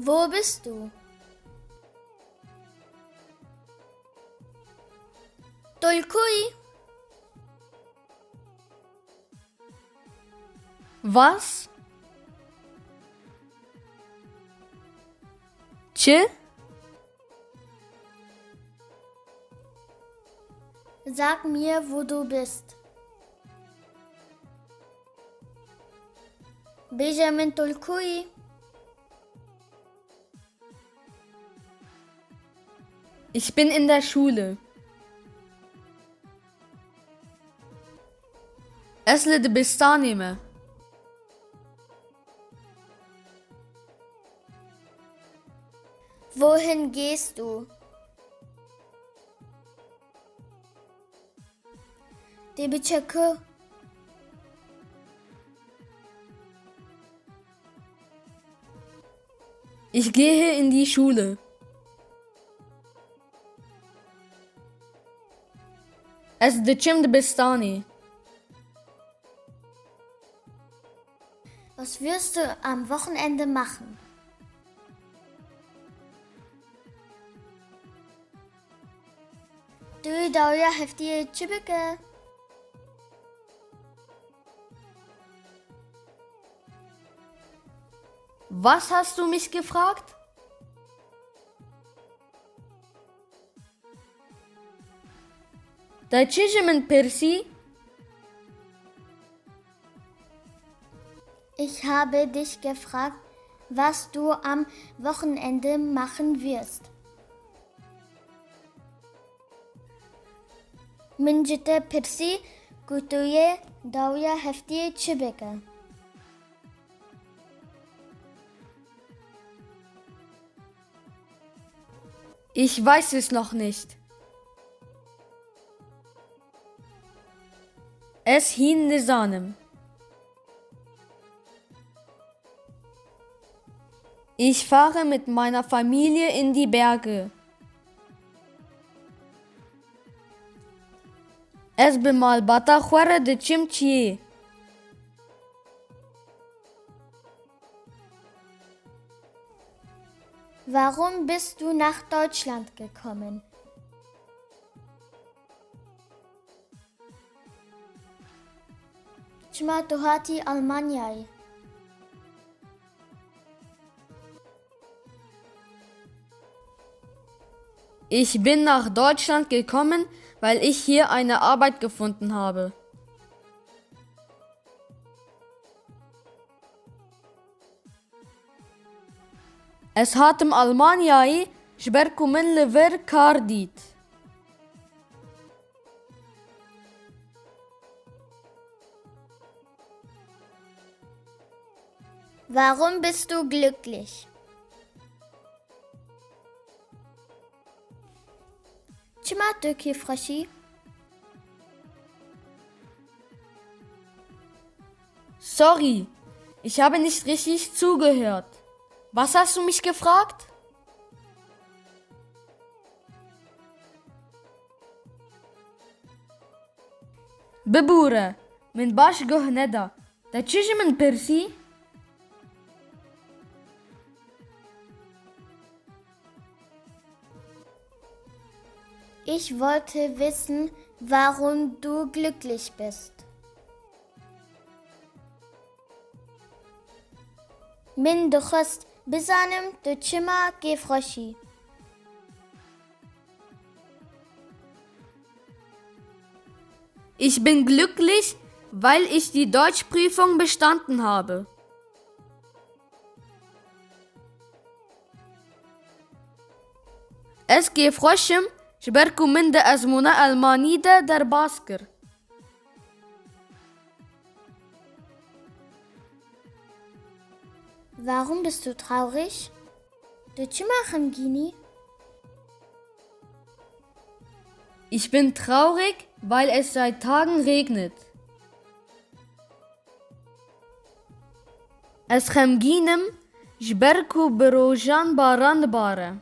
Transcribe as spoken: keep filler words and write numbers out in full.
Wo bist du? Tu li ku yî? Was? Çi? Sag mir, wo du bist. Bêje min tu li ku yî? Ich bin in der Schule. Ez li dibistanê me. Wohin gehst du? Tu dibiçî ku? Ich gehe in die Schule. Ez diçim dibistanê. Was wirst du am Wochenende machen? Tu dawiya heftiyê çi bike? Was hast du mich gefragt? Te çi ji min pirsî? Ich habe dich gefragt, was du am Wochenende machen wirst. Min ji te pirsî ku tu yê dawiya heftiyê çi bike. Ich weiß es noch nicht. Ez hîn nizanim. Ich fahre mit meiner Familie in die Berge. Ez bi malbata xwe re diçim çiyê. Warum bist du nach Deutschland gekommen? Çima tu hatî Almanyayê? Ich bin nach Deutschland gekommen, weil ich hier eine Arbeit gefunden habe. Ez hatim Almanyayê ji ber ku min li vir kar dît. Warum bist du glücklich? Çima tu kêfxweş î? Sorry, ich habe nicht richtig zugehört. Was hast du mich gefragt? Bibûre, min baş guh neda. Te çi ji min pirsî? Ich wollte wissen, warum du glücklich bist. Min dixwest bizanim tu çima kêfxweş î. Ich bin glücklich, weil ich die Deutschprüfung bestanden habe. Ez kêfxweş im, ji ber ku min di ezmûna Elmanî de derbas kir. Warum bist du traurig? Tu çima xemgîn î? Ich bin traurig, weil es seit Tagen regnet. Ez xemgîn im, ji ber ku bi rojan baran dibare.